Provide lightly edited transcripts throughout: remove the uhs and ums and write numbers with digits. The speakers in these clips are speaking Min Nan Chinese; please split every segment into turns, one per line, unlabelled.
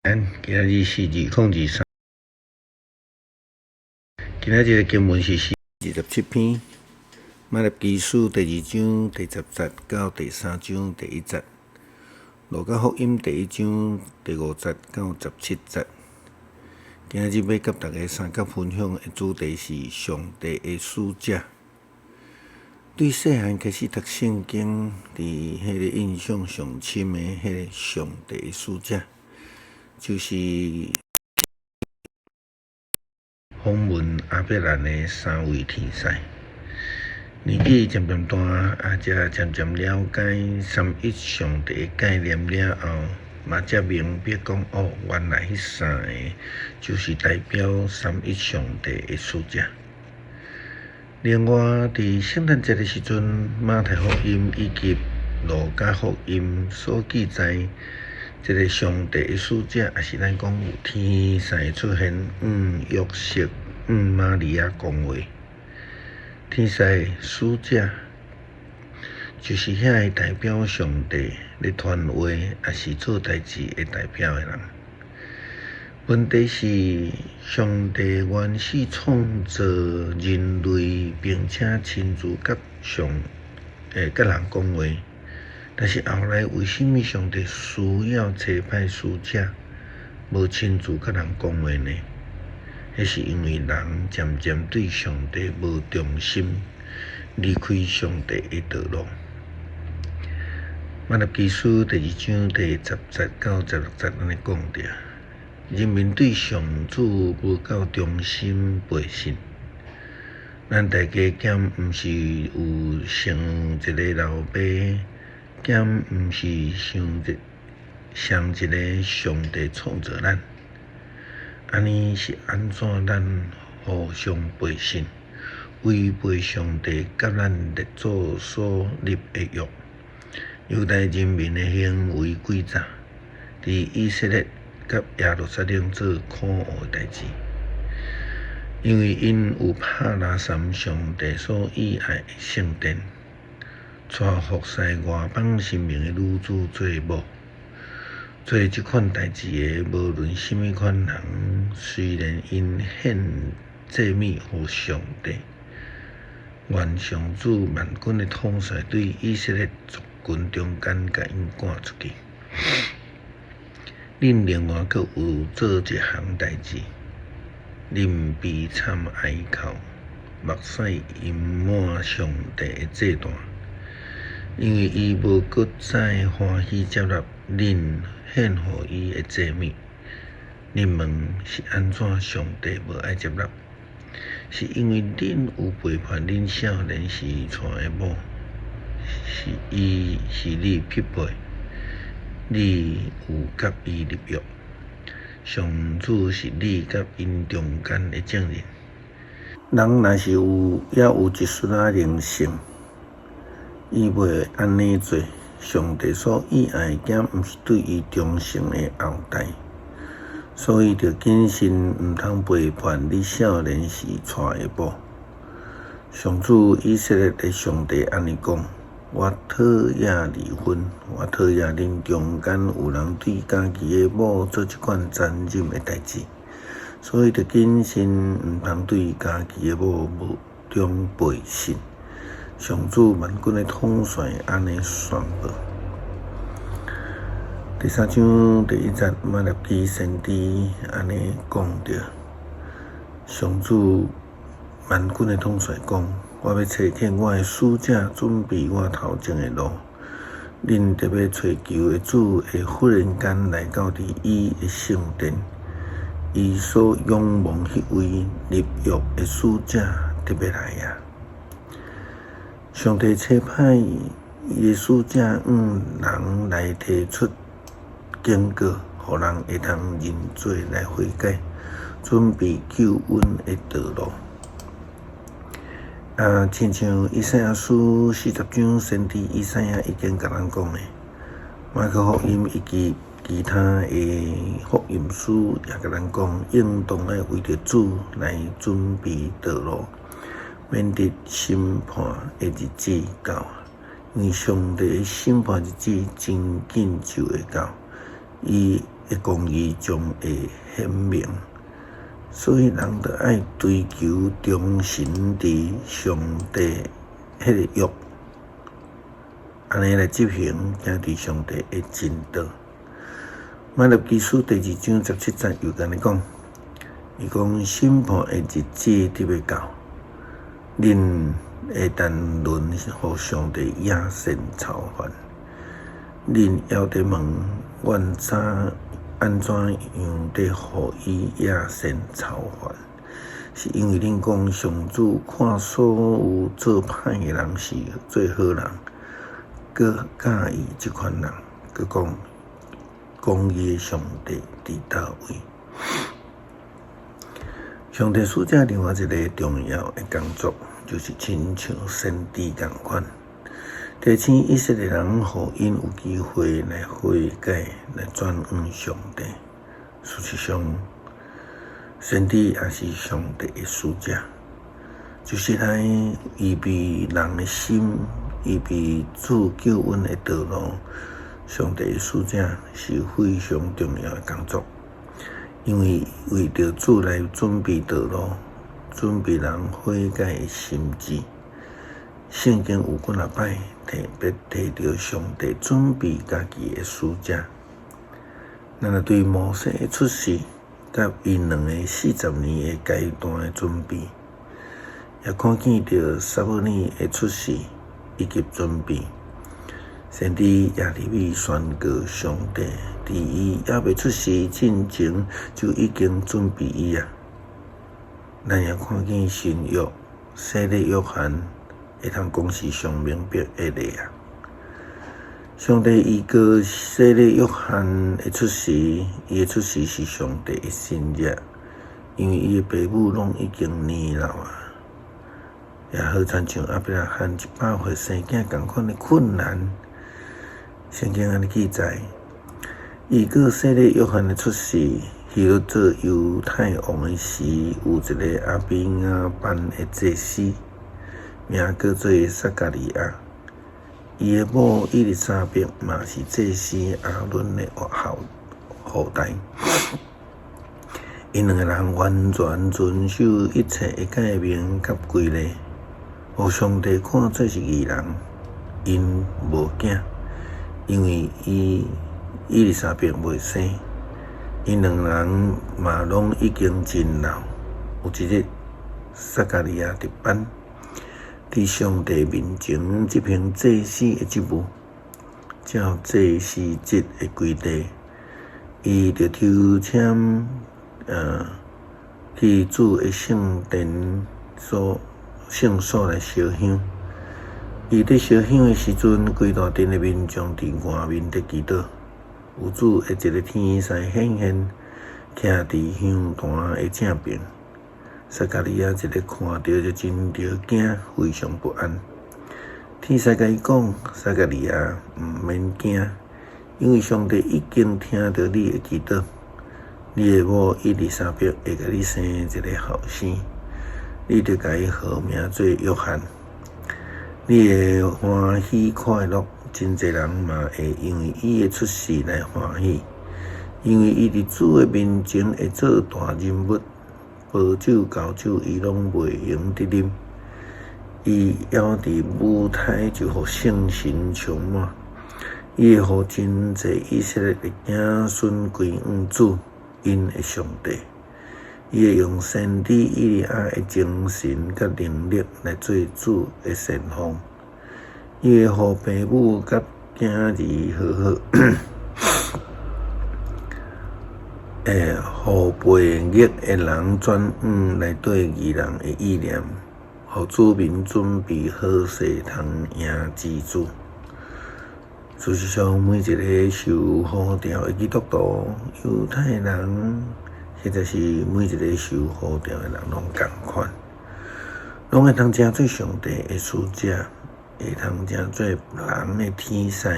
今仔日是2023，今仔日的經文是詩27篇，馬拉基書第二章第十節到第三章第一節，路加福音第一章第五節到十七節。今仔日欲佮大家相佮分享的主題是上帝的使者。對細漢開始讀聖經，佇彼个印象上深的彼个上帝的使者，就是訪問亞伯蘭的三位天使。年紀漸漸大，也才漸漸了解三一上帝的概念了後，嘛才明白講哦，原來彼三个就是代表三一上帝的使者。另外，佇聖誕節的時陣，馬太福音以及路加福音所記載，這个上帝的使者，抑是咱講有天使出現，向約瑟、向瑪利亞講話。天使使者就是遐个代表上帝咧傳話，抑是做代誌的代表的人。問題是，上帝原始創造人類，並且親自佮上欸佮人講話。但是後來為啥物上帝需要差派使者，無親自佮人講話呢？彼是因為人漸漸對上帝無忠心，離開上帝的道路。馬拉基書第二章第十節到十六節按呢講著，人民對上主無夠忠心背信。咱大家敢毋是有像一个老爸？敢毋是像一像一个上帝創造咱？按呢是按怎咱互相背信，違背上帝佮咱列祖所立的約？猶大人民的行為詭詐，佇以色列佮耶路撒冷做可惡的代誌，因為𪜶有拍拉三上帝所喜愛的聖殿。娶服侍外邦神明的女子做某，做這款代誌的，無論啥物款人，雖然𪜶獻祭物予上帝，願上主萬軍的統帥對以色列族群中間共𪜶趕出去。恁另外閣有做一項代誌，恁悲慘哀哭，目屎淹滿上帝的祭壇。因為伊無閣再歡喜接納恁獻予伊的祭物，恁問是按怎上帝無愛接納？是因為恁有背叛恁少年時娶的某，是伊是你匹配，你有佮伊立約，上主是你佮𪜶中間的證人。人若是有猶有一絲仔靈性，伊袂按呢做，上帝所喜愛的，敢毋是對伊忠誠的後代，所以著謹慎，毋通背叛你少年時娶的某。上主以色列的上帝按呢講：我討厭離婚，我討厭恁中間有人對家己的某做這款殘忍的代誌，所以著謹慎，毋通對家己的某無忠背信。上主萬軍的統帥按呢宣布。第三章第一節，馬拉基先知按呢講著：上主萬軍的統帥講，我欲差遣我的使者準備我頭前的路。恁特欲揣求的主會忽然間來到佇伊的聖殿，伊所仰望彼位立約的使者特欲來啊！上帝差派伊的使者向人來提出警告，予人會通認罪來悔改，準備救恩的道路。啊，親像以賽亞書40章先知以賽亞已經共咱講的，馬可福音以及其他的福音書也共咱講，應當愛為著主來準備道路。免得審判的日子到，因為上帝的審判日子真緊就會到，伊的公義將會顯明。所以人著愛追求忠誠佇上帝彼个約，按呢來執行，行佇上帝的真道。瑪拉基書第二章十七節又按呢講，伊講審判的日子得欲到，恁會當輪予上帝惹神操煩。恁猶佇問，阮怎按怎樣佇予伊惹神操煩？是因為恁講上主看所有做歹的人是做好人，閣佮意這款人，閣講公義的上帝佇佗位？上帝使者另外一个重要的工作，就是親像先知仝款，提醒以色列人，予𪜶有機會來悔改，來轉向上帝。事實上，先知也是上帝的使者，就是來預備人的心，預備主救恩的道路。上帝的使者是非常重要的工作，因為為著主來準備道路，準備人悔改的心志。聖經有幾若擺特別提著上帝準備家己的使者。咱若對摩西的出世，佮𪜶兩个40年的階段的準備，也看見著撒母耳的出世以及準備。先知耶利米宣告上帝佇伊猶未出世進前就已經準備伊啊。咱也看見新約洗禮約翰會通講是上明白的例啊。上帝預告洗禮約翰的出世，伊的出世是上帝的心意，因為伊的爸母攏已經年老啊。也好親像亞伯拉罕100歲生囝仝款的困難。聖經按呢記載，預告洗禮約翰的出世，希律做猶太王的時，有一个亞比雅班的祭司，名叫做撒迦利亞。伊的某伊麗莎白嘛是祭司亞倫的後代。𪜶兩个人完全遵守一切的誡命佮規例，予上帝看做是義人。𪜶無囝，因為伊伊麗莎白未生。𪜶兩人嘛攏已經真老。有一日，撒迦利亞值班，佇上帝面前執行祭司的職務，照祭司職的規定，伊著抽籤，去主的聖殿所聖所來燒香。伊佇燒香的時陣，規大陣的民眾佇外面佇祈禱。有主的一个天使顯現，徛佇香壇的正爿。撒迦利亞一个看著就真著驚，非常不安。天使共伊講：撒迦利亞，毋免驚，因為上帝已經聽著你的祈禱。你的某伊麗莎白會共你生一个後生，你著共伊號名做約翰。你會歡喜快樂，真濟人嘛會因為伊的出世來歡喜，因為伊佇主的面前會做大人物，無酒厚酒伊攏袂用得啉。伊猶佇母胎就予聖神充滿，伊會予真濟以色列的子孫歸向主，𪜶的上帝。伊會用先知以利亞的精神佮能力來做主的先鋒。伊會予爸母佮囝兒和好，會予背逆的人轉向來對義人的意念，予子民準備好勢通迎接主。事實上，每一个受呼召的基督徒、猶太人，或者是每一个受呼召的人，攏仝款，攏會通成做上帝的使者，會通成做人的天使，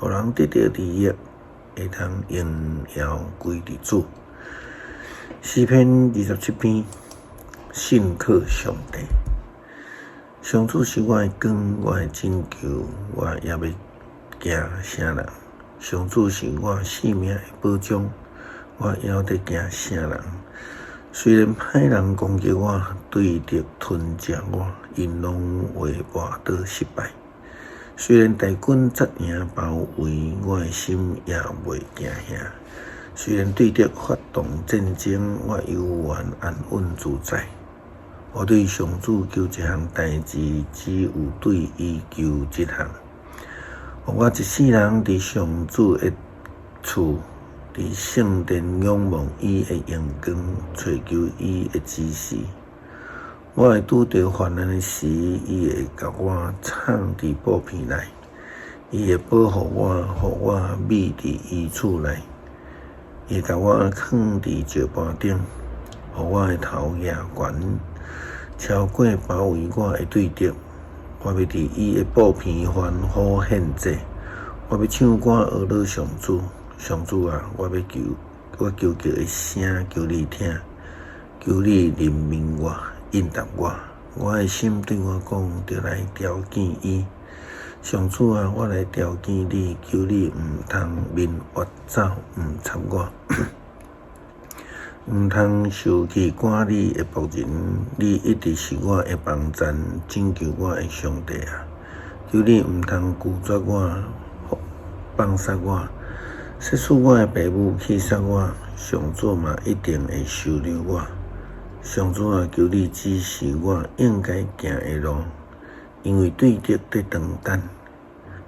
予人得著利益，會通榮耀歸佇主。詩篇27篇，信靠上帝。上主是我的光，我的拯救，我猶欲驚啥人？上主是我性命的保障。我猶得驚啥人？雖然歹人攻擊我，對敵吞食我，𪜶攏會跋倒失敗。雖然大軍紮營包圍，我的心也袂驚嚇。雖然對敵發動戰爭，我猶原安穩自在。我對上主求一項代誌，只有對伊求這項。予我一世人佇上主的厝，佇聖殿仰望伊的榮光，揣求伊的指示。我會拄著患難的時，伊會共我藏佇布棚內，伊會保護我，予我覕佇伊厝內。伊會共我囥佇石盤頂，予我的頭舉懸，超過包圍我的對敵。我欲佇伊的布棚歡呼獻祭，我欲唱歌呵咾上主。上主啊，我欲求，我求告的聲，求你聽，求你憐憫我，應答我。我的心對我講，著來朝見伊。上主啊，我來朝見你，求你毋通面越走，毋插我，毋通受氣趕你的僕人。你一直是我的幫贊，拯救我的上帝啊！求你毋通拒絕我，放殺我。即使我的爸母棄殺我，上主嘛一定會收留我。上主啊，求你指示我應該行的路，因為對敵佇當等。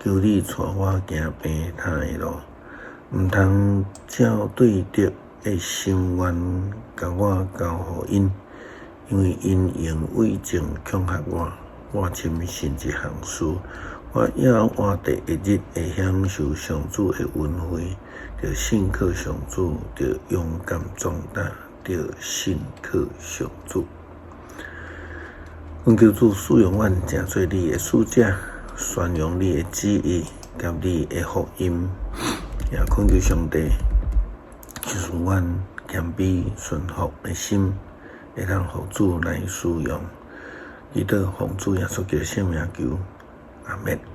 求你帶我行平坦的路，毋通照對敵的心願，共我交予𪜶，因為𪜶用偽證恐嚇我。我深信一項事，我猶活佇的日會享受上主的恩惠，著信靠上主，著勇敢壯膽，著信靠上主。懇求主使用阮，成做你的使者，宣揚你的旨意，佮你的福音。也懇求上帝，賜予阮謙卑順服的心，會當予主來使用。祈禱奉主耶穌基督聖名求，阿們。